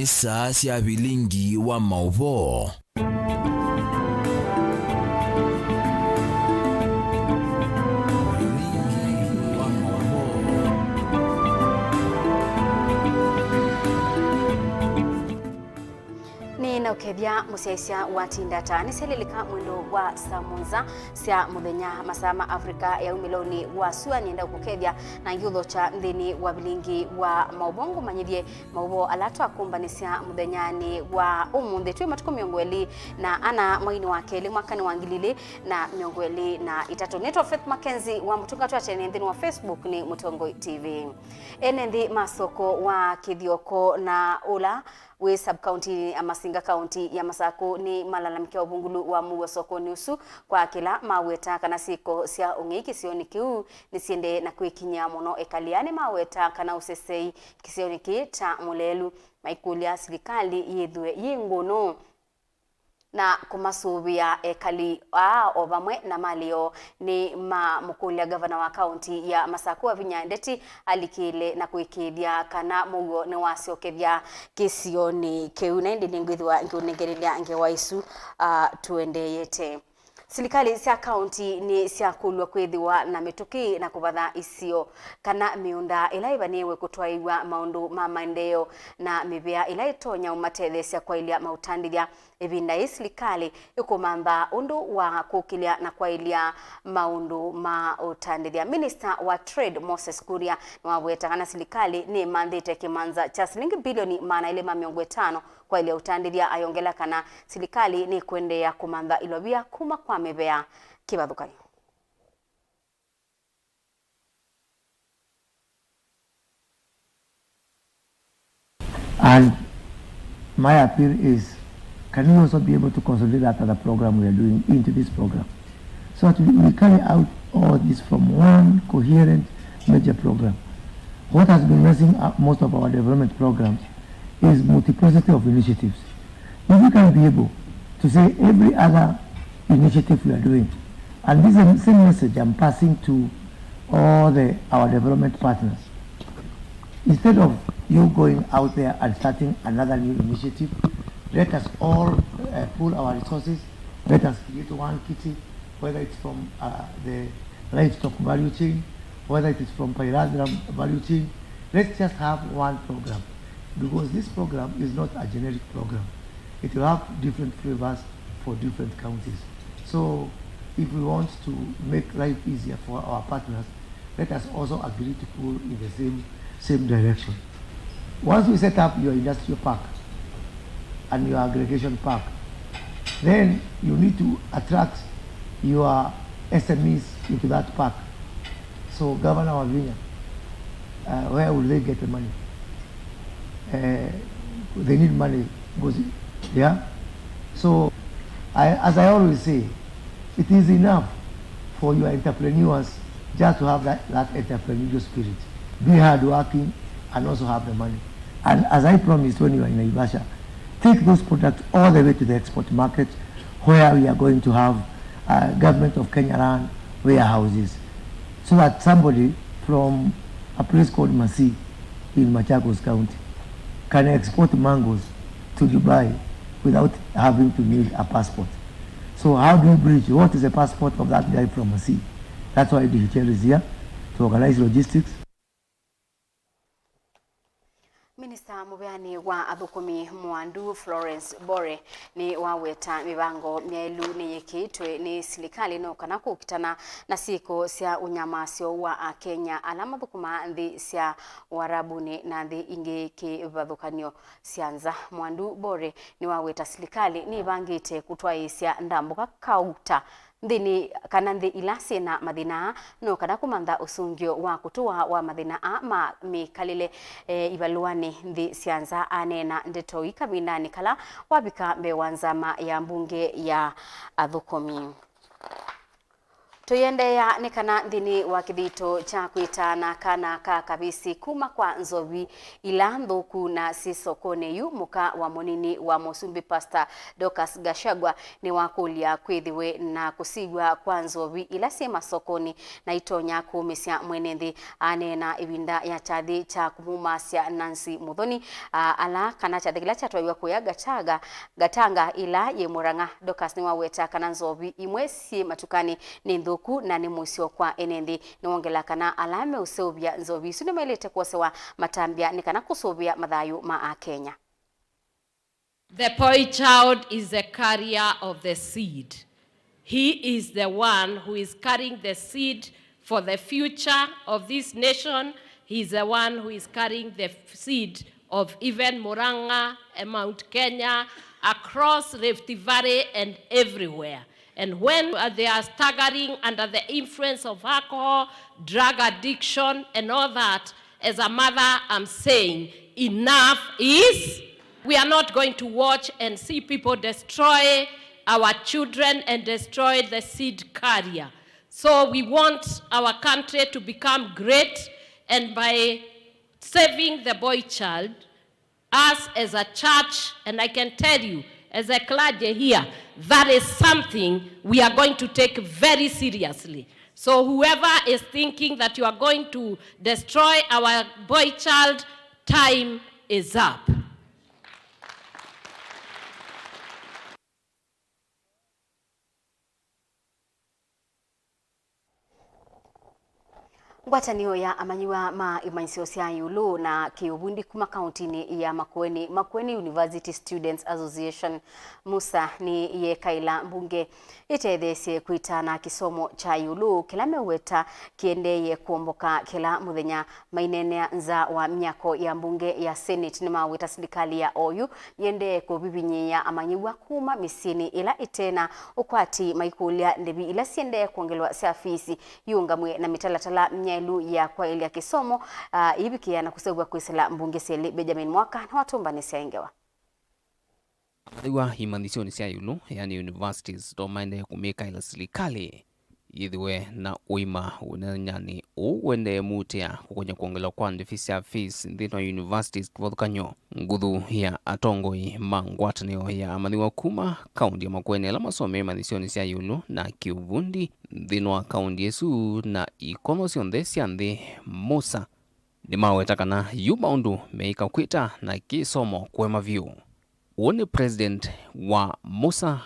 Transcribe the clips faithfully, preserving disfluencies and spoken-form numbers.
Saa sya vilingi wa maũvoo. Vilingi wa maũvoo. Nĩ na ũkethya mũsyaĩĩsya wa Tindata nĩsyalilika mwendo wa saa mũonza sya mũthenya, masaa ma Africa ya umĩlonĩ wa sua. Nĩenda kũkethya na ngiũthokya nthĩnĩ wa vilingi wa maũvoo ngũmanyĩthye maũvoo ala twakũmbanĩsya mũthenyanĩ wa ũmũnthĩ. Twĩ matukũ mĩongo ĩlĩ na ana mweinĩ wa kelĩ mwakanĩ wa ngili ilĩ na mĩongo ĩlĩ na itatũ. Nĩtwa Faith Mackenzie wa Mũtunga, twatene nthĩnĩ wa Facebook nĩ Mũtongoi T V. Ene nthĩ ma soko wa Kĩthioko na ũla wĩ sub-county ya Masinga, kaunti ya Masakũ, nĩ malalamĩkĩa ũvungũlu wa mũuo sokonĩ ũsu, kwa kĩla maweta kana syĩko sya ũng'ei kĩsionĩ kĩu nĩsiendee na kwĩkinyĩa mũno. Ekali aa nĩmaweta kana ũsesei kĩsionĩ kĩĩ ta mũlelu, maikũlya silikalĩ yĩthwe yĩ ngũnũ na kũmasũvĩa. Ekali aa o vamwe na malĩ yoo nĩmamũkũlya ngavana wa kaunti ya Masakũ Wavinya Ndeti alikĩle na kũĩkĩĩthya kana mũuo nĩwasyokethya kĩsionĩ kĩu. Na ĩndĩ nĩngwĩthĩwa ngĩũnengelelya ngewa isu, ah, tũendeete. Silikalĩ sya kaunti nĩsyakũlw'a kwĩthĩwa na mĩtũkĩ na kũvatha isio kana mĩũnda ĩla ĩvanĩĩwe kũtwaĩw'a maũndũ ma maendeeo na mĩvĩa ĩla ĩtonya ũmatetheesya kwaĩlya maũtandĩthya. Ĩvinda yĩĩ silikalĩ ĩkũmantha ũndũ wa kũkĩlya na kwaĩlya maũndũ ma ũtandĩthya. Minista wa Trade Moses Kuria nĩwaweta kana silikalĩ nĩmanthĩte kĩmanza kya silingi bilioni maana elĩ ma mĩongo ĩtano kwaĩlya ũtandĩthya. Ayongela kana silikalĩ nĩkũendeea kũmantha ilovia kuma kwa mĩvĩa kĩvathũkany'o. And my appeal is, can we also be able to consolidate that other program we are doing into this program, so that we, we carry out all this from one coherent major program? What has been messing up most of our development programs is multiplicity of initiatives. If we can be able to say every other initiative we are doing, and this is the same message I'm passing to all the, our development partners. Instead of you going out there and starting another new initiative, let us all, uh, pool our resources. Let us create one kitty, whether it's from, uh, the livestock value chain, whether it is from pyrethrum value chain. Let's just have one program, because this program is not a generic program. It will have different flavors for different counties. So if we want to make life easier for our partners, let us also agree to pull in the same, same direction. Once we set up your industrial park and your aggregation park, then you need to attract your S M Es into that park. So, Governor Wavinya, uh, where will they get the money? Uh, they need money, because, yeah? So, I, as I always say, it is enough for your entrepreneurs just to have that, that entrepreneurial spirit. Be hardworking and also have the money. And as I promised when you were in Naivasha, take those products all the way to the export market, where we are going to have, uh, Government of Kenya run warehouses, so that somebody from a place called Masii in Machakos County can export mangoes to Dubai without having to need a passport. So how do you bridge? What is the passport of that guy from Masii? That's why D H L is here to organize logistics. Minista mũveanĩ wa athũkũmi Mwandu Florence Bore nĩwaweta mĩvango myaĩlu nĩyĩkĩĩtwe nĩ silikalĩ no kana kũkitana na syĩko sya ũnyamasyo wa Akenya ala mathũkũmaa nthĩ sya Ũarabunĩ na nthĩ ingĩ kĩvathũkany'o sya nza. Mwandu Bore nĩwaweta silikalĩ nĩvangĩte kũtwaĩĩsya ndambũka kauta nthĩnĩ kana nthĩ ila syĩ na mathĩna aa, no kana kũmantha ũsũngĩo wa kũtũa wa mathĩna aa ma mĩkalĩle. E, ivalũanĩ nthĩ sya nza, aneena ndeto ii kavindanĩ kala wavika mbee wa nzama ya mbunge ya athũkũmi. Tũiendeea nĩ kana nthĩnĩ wa kĩthito kya kwĩtaana kana ka kavĩsĩ kuma kwa nzovi ila nthũku na syĩ sokonĩ yu, mũka wa mũnini wa mũsumbĩ Pastor Dorcas Gachagua nĩwakũlya kwĩthĩwe na kũsiw'a kwa nzovi ila syĩ masokonĩ na itonya kũũmĩsya mwene nthĩ. Aneena ĩvinda ya kyathĩ kya kũmũmasya Nancy Muthoni, a, ala kana kyathĩ kĩla kyatwaiwe kũya Gataga, Gatanga ĩla yĩ Murang'a. Dorcas nĩwaweta kana nzovi imwe syĩ matukanĩ nĩ nthũku na nĩ mũisyo kwa ene nthĩ. Nĩwongela kana ala meũseũvya nzovi isu nĩmaĩlĩte kwosewa matambya nĩ kana kũsũvĩa mathayũ ma Akenya. The boy child is the carrier of the seed. He is the one who is carrying the seed for the future of this nation. He is the one who is carrying the f-, seed of even Murang'a, eh, Mount Kenya, across Rift Valley and everywhere. And when, uh, they are staggering under the influence of alcohol, drug addiction, and all that, as a mother, I'm saying, enough is. We are not going to watch and see people destroy our children and destroy the seed carrier. So we want our country to become great, and by saving the boy child, us as a church, and I can tell you, as a clergy here, that is something we are going to take very seriously. So whoever is thinking that you are going to destroy our boy child, time is up. Ngwatanĩo ya amanyĩw'a ma imanyĩsyo sya ĩũlũ na kĩũvundi kuma kauntinĩ ya Makueni, Makueni University Students Association, MUSA, nĩyekaĩla mbunge ĩtetheesye kwĩtaana kĩsomo kya ĩũlũ kĩla meweta kĩendeeye kũomboka kĩla mũthenya. Maineenea nza wa myako ya mbunge ya Senate, nĩmaweta silikalĩ ya oyu yĩendee kũvivinyĩĩa amanyĩw'a kuma mĩsyĩnĩ ĩla ĩte na ũkwati, maikũlya ndĩvi ila siendee kwongelwa sya fees iũngamw'e na mĩtalatala myaĩlu ya kwaĩlya kĩsomo, ah, ivikĩa na kũseũvw'a kwĩsĩla mbunge syelĩ. Benjamin Mwaka nĩwatũmbanĩsya ĩ ngewa. Amanyĩw'a imanyĩsyonĩ sya ĩũlũ, yani universities, no maendee kũmĩkaĩla silikalĩ yĩthĩwe na ũima ũnenyanĩ ũũ ũendee mũutĩa kũkony'a kwongelwa kwa ndĩvi sya fees nthĩnĩ wa universities kĩvathũkany'o. Nguthu ya atongoi ma ngwatanĩo ya amanyĩw'a kuma kaunti ya Makueni ala masomie imanyĩsyonĩ sya ĩũlũ na kĩũvundi nthĩnĩ wa kaunti ĩsu na ikono syonthe sya nthĩ, MUSA, nĩmaweta kana yu maũndũ meĩka kwĩta na kĩsomo kũema vyũ. Ũũ nĩ president wa MUSA,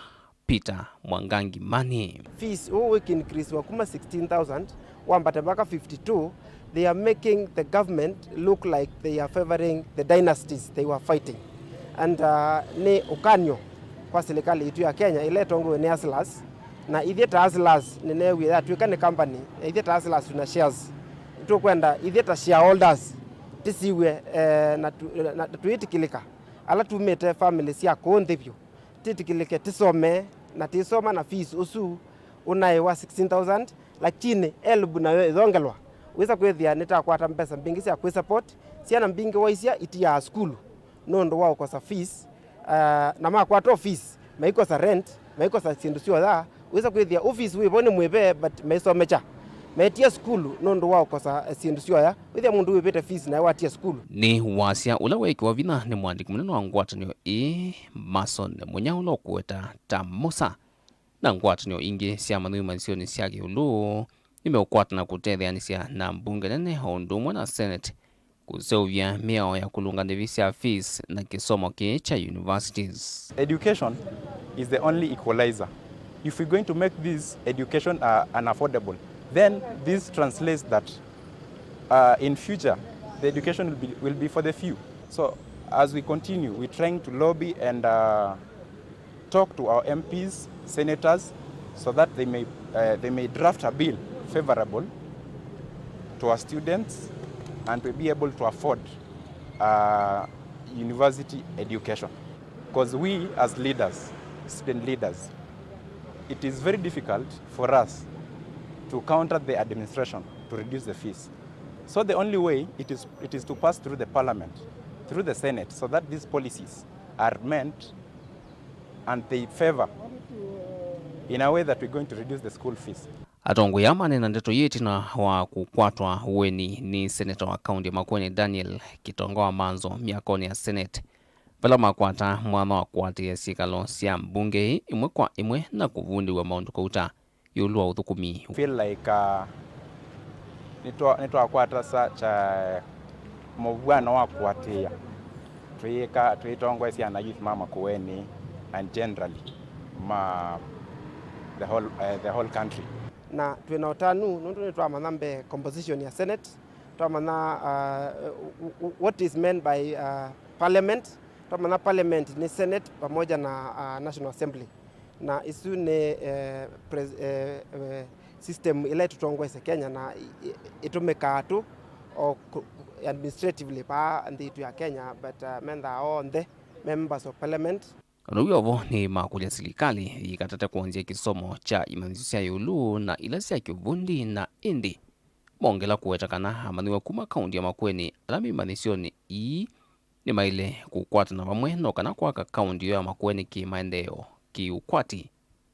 Peter Mwangangi Mani. Fees ũũ wĩkĩ increase wa kuma sixteen thousand wambate mpaka fifty-two, they are making the government look like they are favoring the dynasties they were fighting. And, uh, nĩ ũkany'o kwa silikalĩ yitũ ya Kenya ĩla ĩtongoew'e nĩ Hustlers, na ithyĩ ta Hustlers nĩneewie yatw'ĩka nĩ company, na ithyĩ ta Hustlers twĩna shares. Nĩtũkwenda ithyĩ ta shareholders tĩsiw'e, eh, na tu-, na, na tũitĩkĩlĩka ala tumĩte family sya kũũ nthĩ vyũ, tĩtĩkĩlĩke tĩsome, na tĩsoma na fees ũsu ũnaĩ wa sixteen thousand, lakini HELB nayo ĩyongelwa. Wĩsa kwĩthĩa nĩtakwata mbesa mbingĩ sya kwĩ support syana mbingĩ waisya itiaa sukulu nũndũ wa ũkosa fees, ah, na makwata o fees maikosa rent, maikosa syĩndũ syoya. Wĩsa kwĩthĩa ũfisi wĩvo nĩ mwĩve, but maisomekya. Metia sukulu nũndũ wa ũkosa, eh, syĩndũ syoya. Wĩthĩa mũndũ wĩvĩte fees nae watia sukulu. Nĩ wasya ũla weekĩwa vinya nĩ mwandĩki mũnene wa ngwatanĩo ĩĩ, Mason Munya, ũla ũkũweta ta MUSA, na ngwatanĩo ingĩ sya amanyĩw'a imanyĩsyonĩ sya kĩũlũ nĩmeũkwatana kũtetheanĩsya na mbunge nene o ũndũ ũmwe na Senate kũseũvya mĩao ya kũlũnga ndĩvi sya fees na kĩsomo kĩĩ kya universities. Education is the only equalizer. If we're going to make this education, uh, unaffordable, then this translates that, uh, in future, the education will be, will be for the few. So as we continue, we're trying to lobby and, uh, talk to our M Ps, senators, so that they may, uh, they may draft a bill favorable to our students and to be able to afford, uh, university education. 'Cause we as leaders, student leaders, it is very difficult for us to counter the administration to reduce the fees. So the only way it is, it is to pass through the parliament, through the Senate, so that these policies are meant and they favor in a way that we're going to reduce the school fees. Atongoi aa maneena ndeto ii ĩtina wa kũkwatwa ũeni nĩ seneta wa kaunti ya Makueni Daniel Kitonga wa Manzo myakonĩ ya Senate, vala makwata mwanya wa kũatĩĩa syĩkalo sya mbunge ĩmwe kwa ĩmwe na kũvundĩw'a maũndũ kauta ĩũlũ wa ũthũkũmi. Feel like, uh, nĩtwa-, nĩtwakwata sa-, kya mũvw'ano wa kũatĩĩa, tũyĩka, tũyĩtongoesya ana youth ma Makueni and generally ma the whole, eh, the whole country. Na twĩ na ũtanu nũndũ nĩtwamanya mbee composition ya Senate, twamanya, uh, w-, w-, what is meant by, uh, parliament, twamanya parliament nĩ Senate pamoja na, uh, National Assembly. Na isu nĩ, eh, pres-, eh, eh, system ĩla ĩtũtongoesye Kenya na ĩ-, ĩ-, ĩtũmĩkaa tu o kũ-, administratively vaa nthĩ yitũ ya Kenya, but, uh, mendaa onthe me members of parliament. Ona wĩ o vo, nĩmakũlya silikalĩ yĩkatate kwonzya kĩsomo kya imanyĩsyo sya ĩũlũ na ila sya kĩũvundi, na ĩndĩ mongela kũweta kana amanyĩw'a kuma kaunti ya Makueni ala me imanyĩsyonĩ ii nĩmaĩle kũkwatana vamwe no kana kwaka kaunti ĩyo ya Makueni kĩ-maendeeo, kĩ-ũkwati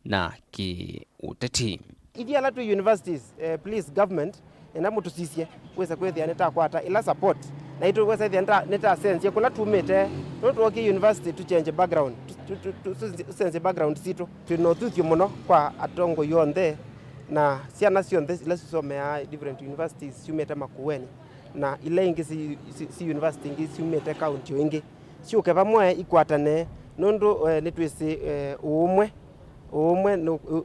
na kĩ-ũteti. Ithyĩ ala twĩ universities, eh, please government, enda mũtũsisye wĩse kwĩthĩa nĩtakwata ĩla support, na itũ wĩse ĩthĩa nĩta-, nĩtasenzye kũla tumĩte, nũndũ twookie university tũchenje background, tu-, tu-, tu-, tu-, tũsenzye background sitũ. Twĩ na ũthuthyo mũno kwa atongoi onthe na syana syonthe ila sisomeaa different universities syumĩte Makueni, na ila ingĩ si, si, si university ingĩ syumĩte kaunti o ingĩ, syũke vamwe ikwatane, nũndũ, eh, nĩtwĩsĩ, eh, ũũmwe, ũũmwe nũ-,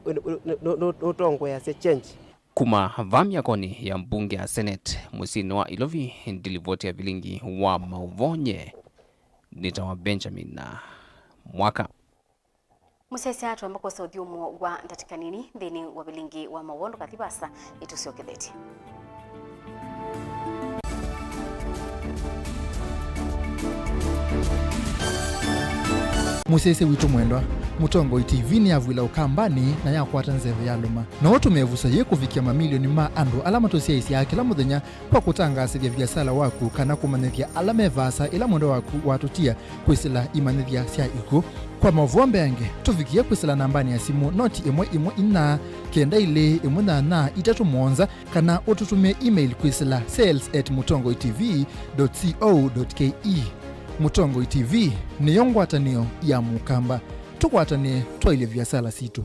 nũ-, nũtongoeasya change. Kuma vaa myakonĩ ya mbunge ya Senate mũsyĩnĩ wa Ilovi, ndilivoti ya vilingi wa maũvoo nye nĩtawa Benjamin Mwaka. Mũsyaĩĩsya, twamba kwosa ũthyũmũo wa ndatĩka nini nthĩnĩ wa vilingi wa maũvoo, ndũkathi vaasa, nĩtũsyokethetye. Mũsyaĩĩsya witũ mwendwa, Mũtongoi T V nĩyavw'ĩla Ũkambanĩ na yakwata nzeve yalũma. No ũtũmĩe vusa yĩĩ kũvikĩa mamilioni ma andũ ala matũsyaĩĩsyaa kĩla mũthenya kwa kũtangaasĩthya viasala waku kana kũmanyĩthya ala me vaasa ĩla mwendwa waku watũtia kwĩsĩla imanyĩthya sya ikw'ũ. Kwa maũvoo mbeange, tũvikĩe kwĩsĩla nambanĩ ya simũ noti ĩmwe ĩmwe inya, kenda ilĩ ĩmwe nyanya itatũ mũonza, kana ũtũtũmĩe email kwĩsĩla sales at mũtongoi T V dot co dot K E. Mũtongoi T V nĩyo ngwatanĩo ya Mũkamba. Tũkwatanĩe twaĩlye viasala sitũ.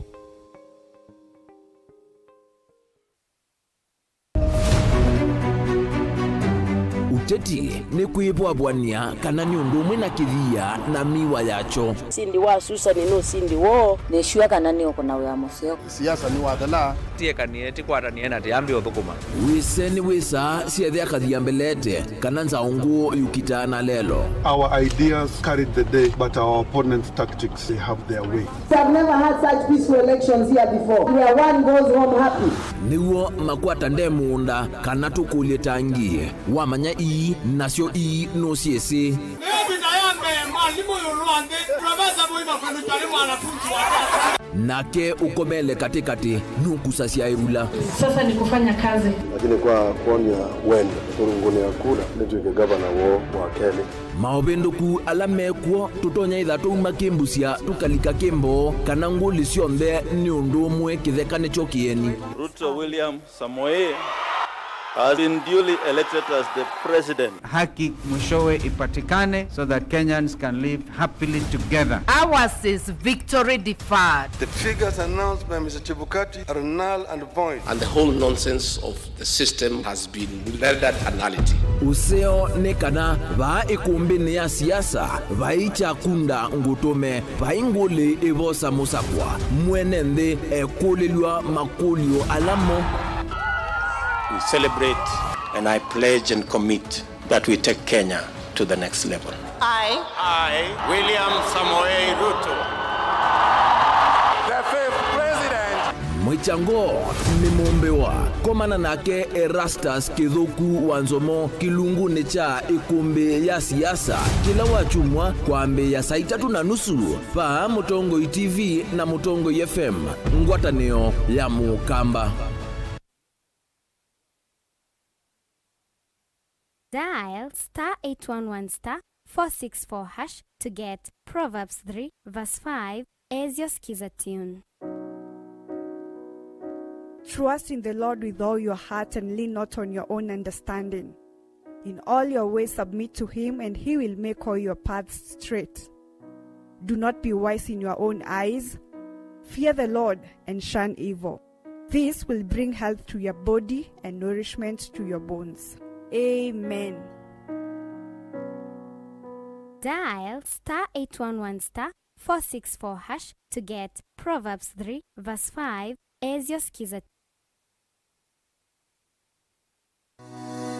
Ũteti nĩ kwĩvwavw'ania kana nĩ ũndũ ũmwe na kĩthia na mĩwa yakyo. Ũsindi wa Susan nĩ ũsindi woo. Nĩ sure kana nĩ ũkũna wĩa mũseo. Siasa nĩ wathela. Tiekanie, tikwatanĩe na tiambie ũthũkũma. Wĩse nĩ wĩsaa syethe akathia mbelete kana nzaũ ngũũ yũkitaa na lelo. Our ideas carried the day, but our opponents' tactics, they have their way. We have never had such peaceful elections here before, where one goes home happy. Nĩw'o makwata nde mũũnda kana tũkũlye tangi. Wamanya ii, nasyo ii nũsyĩsĩ. Nĩ ĩvinda ya mbee mwalimũ ĩũlũ wa nthĩ, Profesa Moi Makueni Njuki arĩ mwanafunzi wake. Nake ũkomele katĩkatĩ nũkusasya ĩvula. Sasa ni kufanya kazi. Lakini kwa kuonia wendo, kũrũngũnĩa kura, nĩtw'ĩke gavana woo wa kelĩ. Maũvĩndũku ala me kw'o tũtonya ĩtha twauma kĩmbusya tũkalika kĩmboo, kana ngũlĩ syonthe nĩ ũndũ ũmwe kĩtheka nĩkyo kĩeni. Ruto William Samoei has been duly elected as the president. Haki mwishowe ipatikane so that Kenyans can live happily together. Ours is victory deferred. The figures announced by Mister Chebukati are null and void. And the whole nonsense of the system has been rendered a nullity. Ũseo nĩ kana vaa ĩkũmbĩnĩ ya siasa vai kyakunda ngũtũme, vai ngũlĩ ĩvosa mũsakwa, mwene nthĩ ekũlĩlw'a makũlyo ala mo. We celebrate and I pledge and commit that we take Kenya to the next level. I, I, William Samoei Ruto, the fifth president. Mwĩkyango nĩ mũmbĩwa. Komana nake Erastus Kĩthũku wa Nzomo kĩlungunĩ kya ĩkũmbĩ ya siasa kĩla wakyumwa kwambĩĩa saa itatũ na nusu vaa Mũtongoi T V na Mũtongoi F M, ngwatanĩo ya Mũkamba. Dial star eight one one star four six four hash to get Proverbs three verse five as your Skiza tune. Trust in the Lord with all your heart and lean not on your own understanding. In all your ways submit to him, and he will make all your paths straight. Do not be wise in your own eyes. Fear the Lord and shun evil. This will bring health to your body and nourishment to your bones. Amen. Dial star eight one one star four six four hash to get Proverbs three verse five as your Skiza.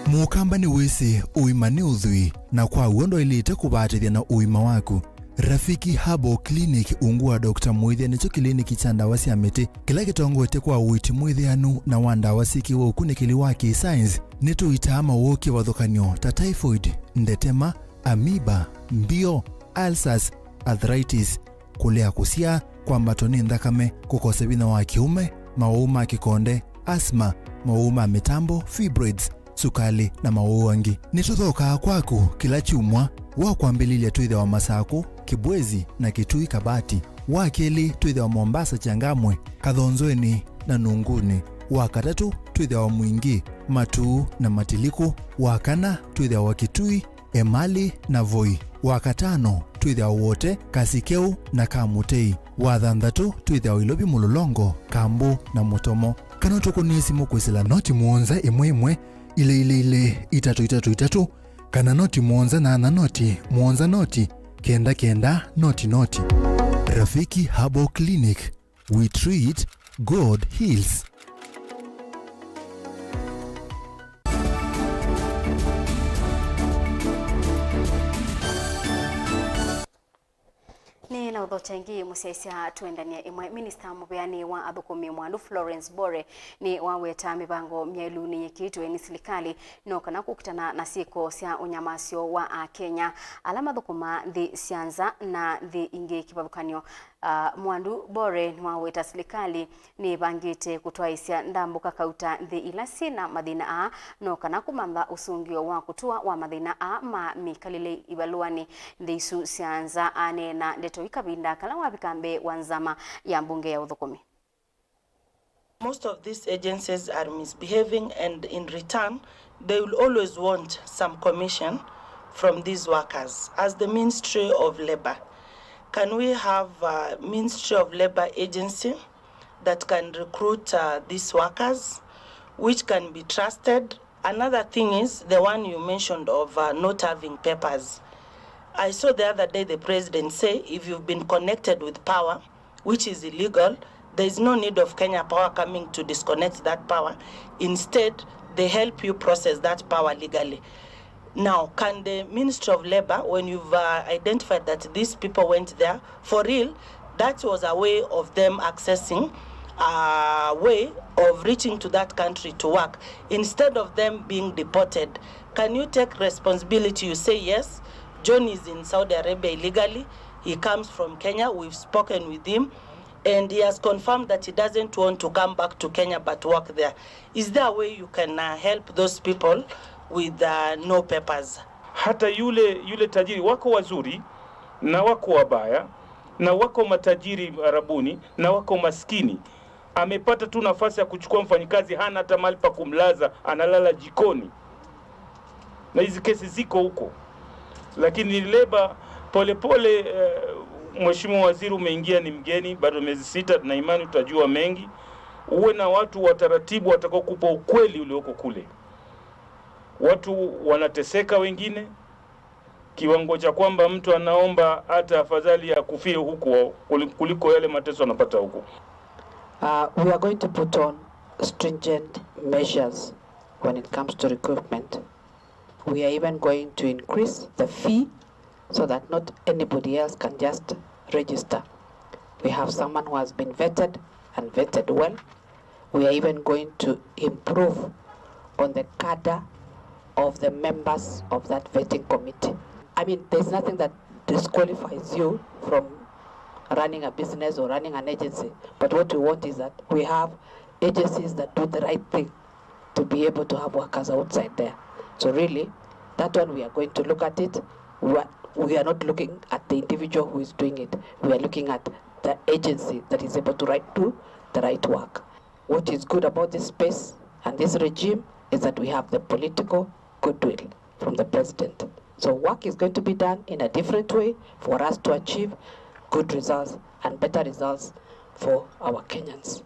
Mũkamba nĩwĩsĩ ũima nĩ ũthwii, na kwa w'o ndwaĩlĩte kũvatĩthya na ũima waku. Rafiki Herbal Clinic, ungu wa Doctor Mwĩthĩa, nĩkyo kĩliniki kya ndawa sya mĩtĩ kĩla kĩtongoetye kwa ũiiti mwĩthĩanu na wa ndawa syĩkĩwe ũkunĩkĩli wa kĩ-science. Nĩtũitaa mawoo kĩvathũkany'o ta typhoid, ndetema, amoeba, mbio, ulcers, arthritis, kũlea kũsyaa, kwambatwa nĩ nthakame, kũkosa vinya wa kĩũme, mawau ma kĩkonde, asthma, mawau ma mĩtambo, fibroids, sukalĩ, na mawau angĩ. Nĩtũthokaa kwaku kĩla kyumwa. Wa kwambĩlĩlya twĩthĩawa Masakũ, Kĩbwezi, na Kitui Kabati. Wa kelĩ twĩthĩawa Mombasa, Changamwe, Kathonzweni, na Nunguni. Wa katatũ twĩthĩawa Mwingi, Matuu, na Matiliku. Wa kana twĩthĩawa Kitui, Emali, na Voi. Wa katano twĩthĩawa Wote, Kasikeu, na Kamutei. Wa thanthatũ twĩthĩawa Ilovi, Mũlolongo, Kambu, na Mũtomo. Kana ũtũkũnĩe simũ kwĩsĩla noti mũonza ĩmwe ĩmwe, ilĩ ilĩ ilĩ, itatũ itatũ itatũ, kana noti mũonza nyanya noti mũonza noti kenda kenda noti noti. Rafiki Herbal Clinic, we treat, God heals. Nĩ na ũthokya ĩngĩ mũsyaĩĩsya tũendanie ĩmwe. Minista mũveani wa athũkũmi mwandu Florence Bore nĩ waweta mĩvango myaĩlu nĩyĩkĩtwe nĩ silikalĩ no kana kũkitana na syĩko sya ũnyamasyo wa Akenya ala mathũkũmaa nthĩ sya nza na nthĩ ingĩ kĩvathũkany'o. Ah, Mwandu Bore nĩwaweta silikalĩ nĩĩvangĩte kũtwaĩĩsya ndambũka kauta nthĩ ila syĩ na mathĩna aa, no kana kũmantha ũsũngĩo wa kũtũa wa mathĩna aa ma mĩkalĩle ivalũanĩ nthĩ isu sya nza. Aneena ndeto ii kavinda kala wavika mbee wa nzama ya mbunge ya ũthũkũmi. Most of these agencies are misbehaving, and in return, they will always want some commission from these workers. As the Ministry of Labour, can we have a Ministry of Labour agency that can recruit, uh, these workers, which can be trusted? Another thing is the one you mentioned of, uh, not having papers. I saw the other day the president say, if you've been connected with power, which is illegal, there is no need of Kenya Power coming to disconnect that power. Instead, they help you process that power legally. Now, can the Ministry of Labour, when you've, uh, identified that these people went there, for real, that was a way of them accessing a way of reaching to that country to work, instead of them being deported, can you take responsibility? You say, yes, John is in Saudi Arabia illegally, he comes from Kenya, we've spoken with him, and he has confirmed that he doesn't want to come back to Kenya but work there. Is there a way you can, uh, help those people with, uh, no papers? Hata yule, yule tajiri, wako wazuri na wako wabaya, na wako matajiri Arabuni na wako maskini. Amepata tu nafasi ya kuchukua mfanyikazi, hana hata mahali pa kumlaza, analala jikoni. Na hizi kesi ziko huko. Lakini leba polepole, eh, Mheshimiwa Waziri, umeingia ni mgeni, bado miezi sita, tuna imani utajua mengi. Uwe na watu wa taratibu watakaokupa ukweli ulioko kule. Watu wanateseka wengine, kiwango cha kwamba mtu anaomba hata afadhali akufie huko kuli-, kuliko yale mateso anapata huko. Uh, we are going to put on stringent measures when it comes to recruitment. We are even going to increase the fee so that not anybody else can just register. We have someone who has been vetted and vetted well. We are even going to improve on the cadre of the members of that vetting committee. I mean, there's nothing that disqualifies you from running a business or running an agency, but what we want is that we have agencies that do the right thing to be able to have workers outside there. So really, that one we are going to look at it. We are, we are not looking at the individual who is doing it. We are looking at the agency that is able to right, do the right work. What is good about this space and this regime is that we have the political goodwill from the president. So work is going to be done in a different way for us to achieve good results and better results for our Kenyans.